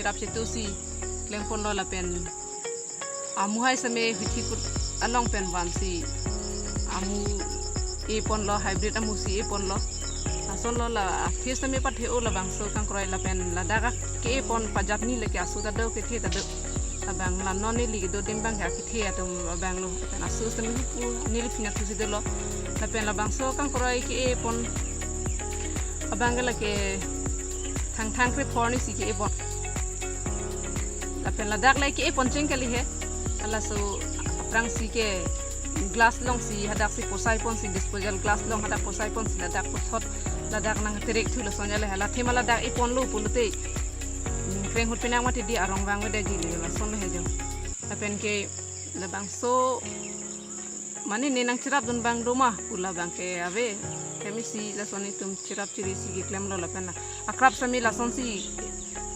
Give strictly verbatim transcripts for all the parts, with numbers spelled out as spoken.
Rap chetu si klem ponlo lapen amu hai same hithi kut along pen van si amu e ponlo, hybrid amu si e ponlo. Lason lo la athe same pathe-o labangso kangkroi lapen ladak ke e pon pajat ni lake asu ta do kethe ta do. Labang la non neli kedo adim abang ke akethe atum abang lo. Lapen asu same pu neli phinat thusi dolo. Lapen labangso kangkroi ke e pon abang ke lake thang thang kre phor ni si ke e pon. Lapen ladak le ke e pon cheng kali he. Halaso aphrang si ke glass long si hadak si posai pon si disposal glass long hadak posai pon si ladak puthot ladak nang terek thu lason jale hala thema ladak e ponlo pulote. Kreng hut penang mati di arong vang vede ji le lason le he jo. Lapen ke labangso mane ne nang cherap dun abang do ma pu labang ke ave. Hem isi lason itum cherap chiri si keklem lo lapen la akrap same lason si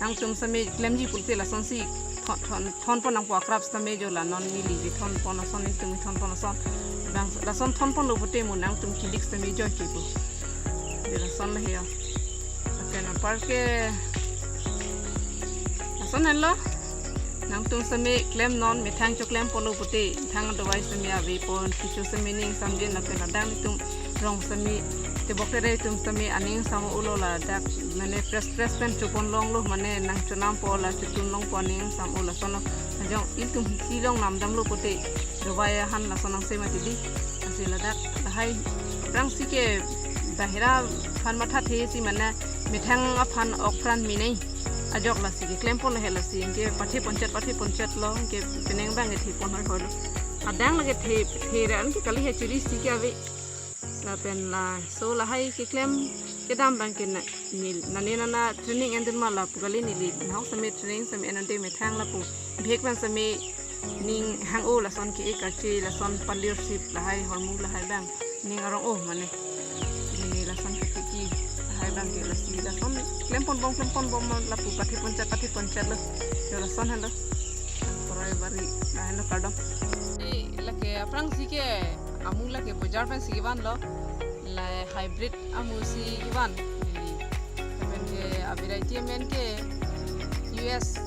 nangtum same klemji pulote lason si thon thon thon pon nangpo akrap same jo la non neli kethon pon ason itum kethon pon ason. Bang lason thon ponlo pute mo nangtum kilik same joi ke pu. Di lason le he. Lapen apar ke lason henlo. Nangtum same klem non methang choklem ponlo pute thang dovai same ave pon kichu same ning samjin lapen adang itum rong same tebok tere itum same aning sam ulo ladak mane press press pen chopon longlo mane nang chonam po la chotun longpo aning sam ulo sono. Ajong itum si long namdamlo pute dovai ahan lason nang se mati di. Lasi ladak lahai aphrang si ke bahira aphan mathathe si mane methang aphan ok pran minei. Ajok lasi keklem pon he lasi ke pathe pon chet pathe pon chet lo ke penang abang kethe pon hoi hoi lo. Adang lake the the ran ke kali he chiri si ke ave. Lapen laso lahai keklem kedam abang ke na neli nane nana training endun ma la pu kali neli nahok same training same enonde methang lapu bihek abang same ning hang-o lason ke-e karche lason palir sip lahai hormu lahai abang ning arong-o mane. Neli lason ke tiki lahai abang ke lasi lason klem pon bom klem pon bom lapu pathe pon chet pathe pon chet lo. Jo lason henlo. Koroi bari lahenlo kardom. Lake aphrang si ke amu lake bojar pen si kevan lo. La hybrid amu si kevan. Lapen ke a-variety amen ke U S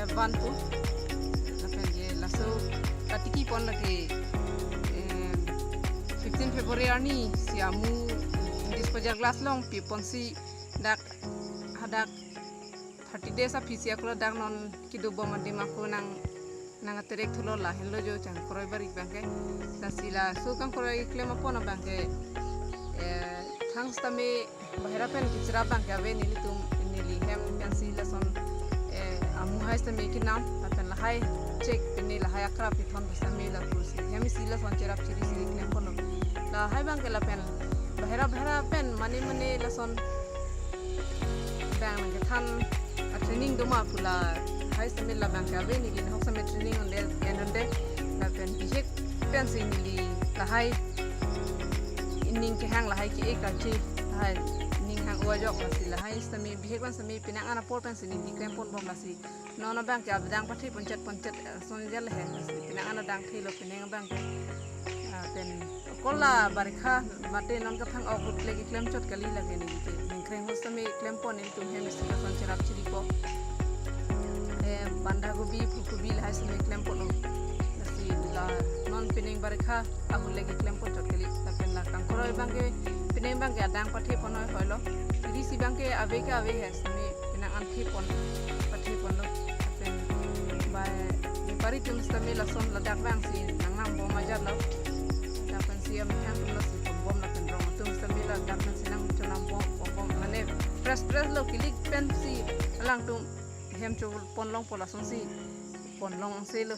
F one pu. Lapen ke laso katiki pon lake, eh, fifteen February arni si amu disposal glass long pi pon si dak hadak thirty days aphi si ako ladak non kedo bom adim ako nang nang aterek thulo lahenlo jo chang koroi bari abang ke. Lasi laso kangkoroi klem apon abang ke, eh, thang sitame bahira pen kichira abang ke ave nelitum neli hem pen si lason, eh, amu hai sitame kenam lapen lahai chek pine lahai akrap kethon sitame lapu si hem si lason cherap chiri si klem ponlo. Lahai abang ke lapen bahira bahira pen mane mane lason abang nang kethan a-training do ma pu lahai sitame labang ke ave neli nahok sitame training unde en unde lapen bihek pen si neli lahai ning kehang lahai ke-e karche lahai ning hang-o ajok lasi lahai sitame bihek pen sitame penang an apor pen si neli klem pon bom lasi non abang ke adang pathe pon chet pon chet, eh, son jale he lasi penang an adang thelo penang abang ke, ah, pen kola barikha mate non kaphang ok ahut le keklem chot kali lake neli ke ningkreng hut sitame klem pon nelitum hem isi lason cherap chiri po. Eh, banda gobi, phu gobi lahai sitame klem pon lo. Lasi la non penang barikha ahut le keklem pon chot kali. Lapen la kangkoroi abang ke penang abang ke adang pathe pon hoi hoi lo. Ri si abang ke ave ke ave he sitame penang an the pon pathe pon lo. Lapen ba bepari atum sitame lason ladak abang si nang nam bom ajat lo. Lapen si amethang atum lo si pon bom lapen rong atum sitame ladak abang si nang chonam bom pon bom mane press press lo kilik pen si alangtum hem cho pon longpo lason si pon long se lo.